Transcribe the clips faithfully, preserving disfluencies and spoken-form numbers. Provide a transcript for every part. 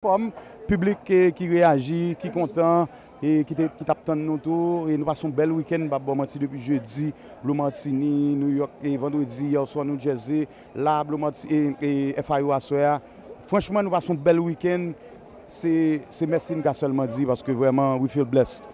Fòm, piblik ki, ki reyaji, ki kontan, e ki te, ki t ap tann nou tou. E nou pase yon bèl wikenn, m p ap ba w manti, depi jedi, Blue Martini, New York, e vandredi, yè swa, New Jersey, la, Blue Marti-, e, e F I O aswè a. Franchman, nou pase yon bèl wikenn. Se, se mèsi m ka sèlman di, paske vrèman, we feel blessed.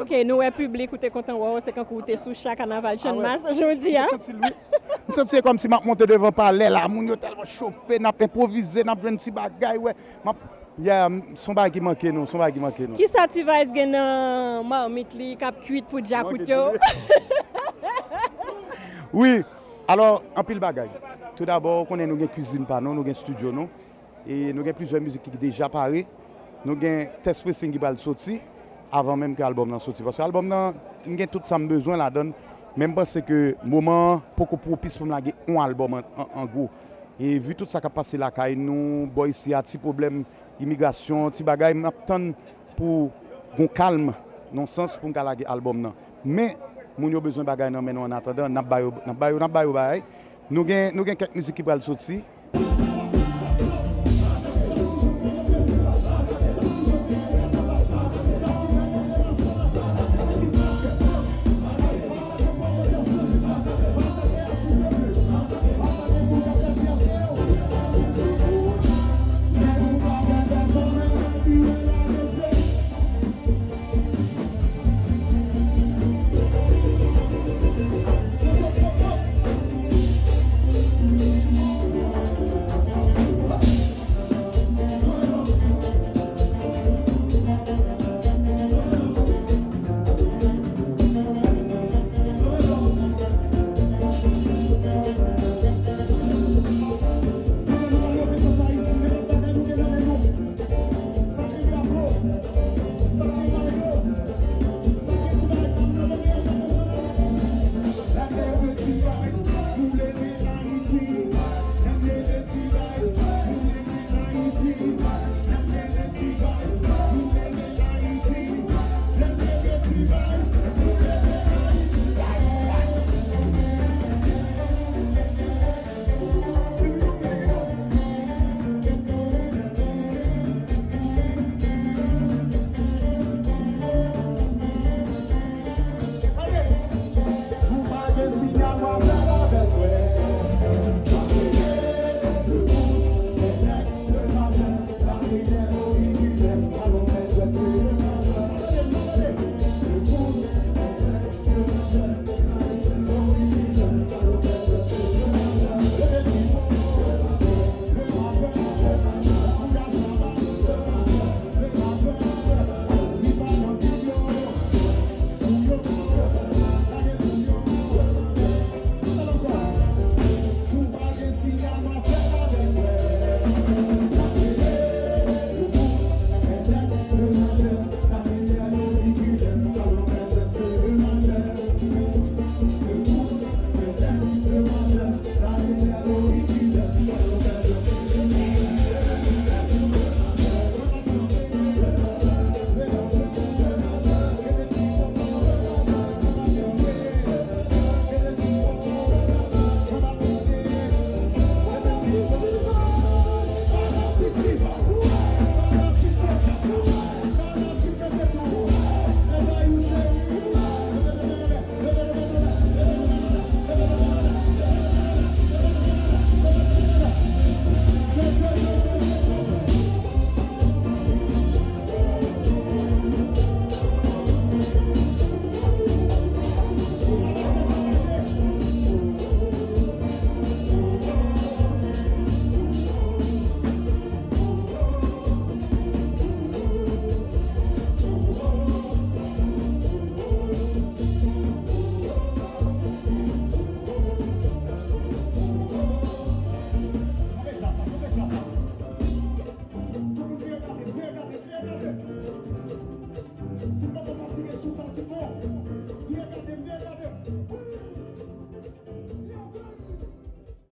Ok, nou wè piblik ou te kontan wè w, se kankou w te sou cha kanaval Channmas jodi a. M santi l, wi. M santi se kòmsi m ap monte devan palè la, moun yo tèlman chofe, n ap enpwovize, n ap jwenn ti bagay, wè. M ap, yeah, m, se yon bagay ki manke nou, se yon bagay ki manke nou. Kisa T-Vice gen nan mamit li k ap kwit pou djakout yo? Wi, alò, anpil bagay. Toudabò, ou konnen nou gen kwizin pa nou, nou gen estidyo nou. E nou gen plizyè mizik ki deja pare. Nou gen test pressing ki pral soti avan menm ke albòm nan soti. Paske albòm nan, m gen tout sa m bezwen ladan l. Men m panse ke moman an poko pwopis pou m lage yon albòm an, an, an gwo. E vi tout sa k ap pase lakay nou, bò isi a, ti pwoblèm imigrasyon, ti bagay, m ap tann pou gon kalm, nan sans pou m ka lage albòm nan. Men, moun yo bezwen bagay nan men nou annatandan, n ap ba yo, n ap ba yo, n ap ba yo bagay. Nou gen, nou gen kèk mizik ki pral soti.